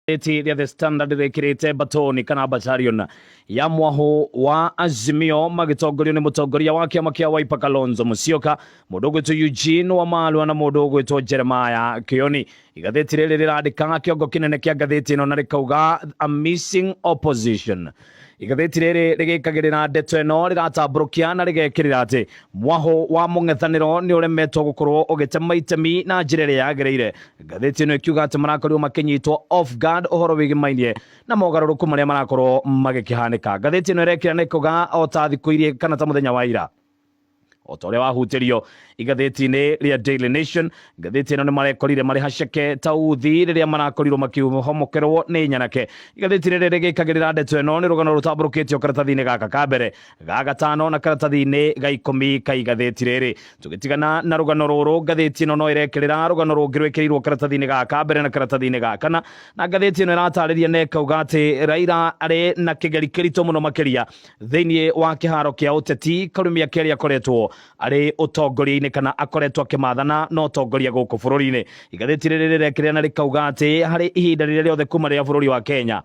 Igathĩti rĩa The Standard rĩkĩrĩte batoni kana battalion ya mwahũ wa Azimio magĩtongorio nĩ mũtongoria wa kĩama kĩa Wiper Kalonzo Musyoka, mũndũ ũgwĩtwo Eugene Wamalwa na mũndũ ũgwĩtwo Jeremiah Kioni. Igathĩti rĩrĩ rĩrandĩka kĩongo kĩnene kĩa ngathĩti ĩno na rĩkauga a missing opposition. Igathĩti rĩrĩ rĩgĩkagĩrĩra ndeto ĩno rĩratambũrũkia na rĩgekĩrĩra atĩ mwahũ wa mũng'ethanĩro nĩ ũremetwo gũkorwo ũgĩtema itemi na njĩra ĩrĩa yagĩrĩire. Ngathĩti ĩno ĩkiuga atĩ marakorirwo makĩnyitwo off guard ũhoro wĩgĩmainie na mogarũrũku marĩa marakorwo magĩkĩhanĩka. Ngathĩti ĩno ĩrekĩra na ĩkauga o ta thikũ iria kana ta mũthenya wa ira o ta ũrĩa wahutĩrio igathĩti-inĩ rĩa Daily Nation, ngathĩti ĩno nĩ marekorire marĩ haceke ta uthi rĩrĩa marakorirwo makĩhomokerwo nĩ nyanake. Igathĩti rĩrĩ rĩgĩkagĩrĩra ndeto ĩno nĩ rũgano rũtambũrũkĩtio karatathi-inĩ gaka ka mbere ga gatano na karatathi-inĩ ga ikũmi ka igathĩti rĩrĩ. Tũgĩtigana na rũgano rũrũ, ngathĩti ĩno no ĩrekĩrĩra rũgano rũngĩ rwĩkĩrĩirwo karatathi-inĩ ga ka mbere na karatathi-inĩ ga kana, na ngathĩti ĩno ĩratarĩria na ĩkauga atĩ Raila arĩ na kĩgeri kĩritũ mũno makĩria thĩinĩ wa kĩharo kĩa ũteti karumia kerĩ akoretwo arĩ ũtongoria-inĩ kana akoretwo akĩmathana na ũtongoria gũkũ bũrũri-inĩ. Igathĩti rĩrĩ rĩrekĩrĩra na rĩkauga atĩ harĩ ihinda rĩrĩa rĩothe kuma rĩrĩa bũrũri wa Kenya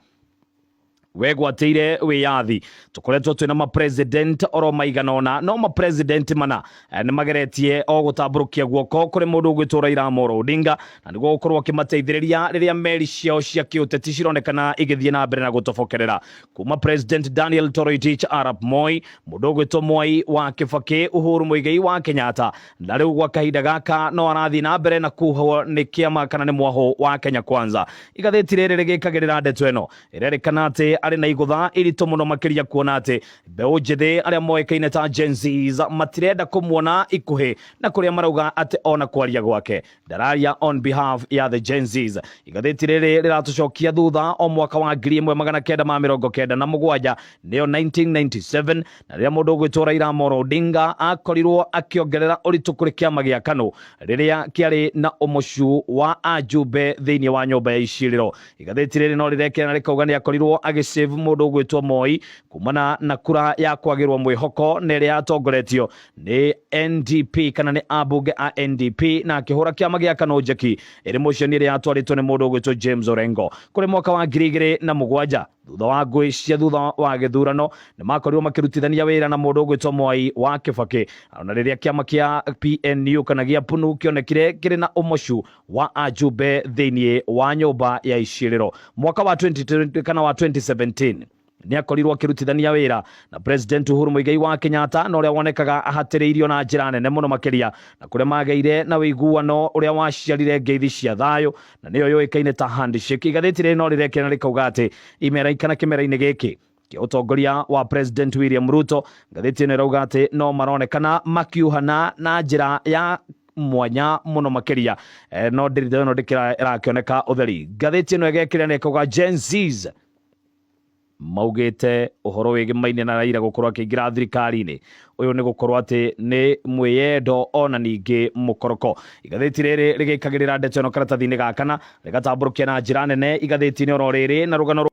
wegwatĩire wĩyathi tũkoretwo twĩna mapresident oro maigana ũna, no mapresident mana nĩ mageretie o gũtambũrũkia guoko kũrĩ mũndũ ũgwĩtwo Raila Amolo Odinga na nĩguo gũkorwo akĩmateithĩrĩria rĩrĩa meri ciao cia kĩũteti cironekana igĩthiĩ na mbere na gũtobokerera. Kuma President Daniel Toroitich arap Moi, mũndũ ũgwĩtwo Mwai wa Kibaki, Uhuru Muigai wa Kenyatta, na rĩu gwa kahinda gaka no arathiĩ na mbere na kuhwo nĩ kĩama kana nĩ mwahũ wa Kenya Kwanza. Igathĩti rĩrĩ rĩgĩkagĩrĩra ndeto ĩno ĩrerĩkana atĩ arĩ na igũtha iritũ mũno makĩria kuona atĩ mbeũ njĩthĩ arĩa moĩkaine ta Gen Zs matirenda kũmuona ikuhĩ na kũrĩa marauga atĩ ona kwaria gwake ndararia on behalf ya the Gen Zs. Igathĩti rĩrĩ rĩratũcokia thutha o mwaka wa 1997, nĩyo 1997, na rĩrĩa mũndũ ũgwĩtwo Raila Amolo Odinga akorirwo akĩongerera ũritũ kũrĩ kĩama gĩa KANU rĩrĩa kĩarĩ na ũmocu wa ajumbe thĩinĩ wa nyũmba ya icirĩro. Igathĩti rĩrĩ no rĩrekĩra na rĩkauga nĩ akorirwo agĩsave mũndũ ũgwĩtwo Moi kumana na kura ya kwagĩrwo mwĩhoko na ĩrĩa yatongoretio nĩ NDP kana nĩ ambunge a NDP, na akĩhũra kĩama gĩa KANU njeki ĩrĩ motion ĩrĩa yatwarĩtwo nĩ mũndũ ũgwĩtwo James Orengo. Kũrĩ mwaka wa 2007, thutha wa ngũĩ cia thutha wa gĩthurano, nĩ makorirwo makĩrutithania wĩra na mũndũ ũgwĩtwo Mwai wa Kibaki, ona rĩrĩa kĩama kĩa PNU kana gĩa PNU kĩonekire kĩrĩ na ũmocu wa ajumbe thĩinĩ wa nyũmba ya icirĩro. Mwaka wa 2020 kana wa 2017 nĩ akorirwo akĩrutithania wĩra na President Uhuru Muigai wa Kenyatta, na ũrĩa wonekaga ahatĩrĩirio na njĩra nene mũno makĩria, na kũrĩa mageire na ũiguano ũrĩa waciarire ngeithi cia thayũ na nĩyo yũĩkaine ta handshake. Igathĩti rĩrĩ no rĩrekĩra na rĩkauga atĩ imera kana kĩmera-inĩ gĩkĩ kĩa ũtongoria wa President William Ruto, ngathĩti ĩno ĩrauga atĩ no maronekana makiuhana na njĩra ya mwanya mũno makĩria, no ndĩrĩ ĩno ndĩkĩra ĩrakĩoneka ũtheri. Ngathĩti ĩno ĩgekĩra na ĩkauga Gen Zs maugĩte ũhoro wĩgĩmaine na Raila gũkorwo akĩingĩra thirikari-inĩ ũyũ nĩ gũkorwo atĩ nĩ mwĩyendo ona ningĩ mũkoroko. Igathĩti rĩrĩ rĩgĩkagĩrĩra ndeto ĩno karatathi-inĩ ga kana, rĩgatambũrũkia na njĩra nene igathĩti-inĩ oro rĩrĩ na rũgano.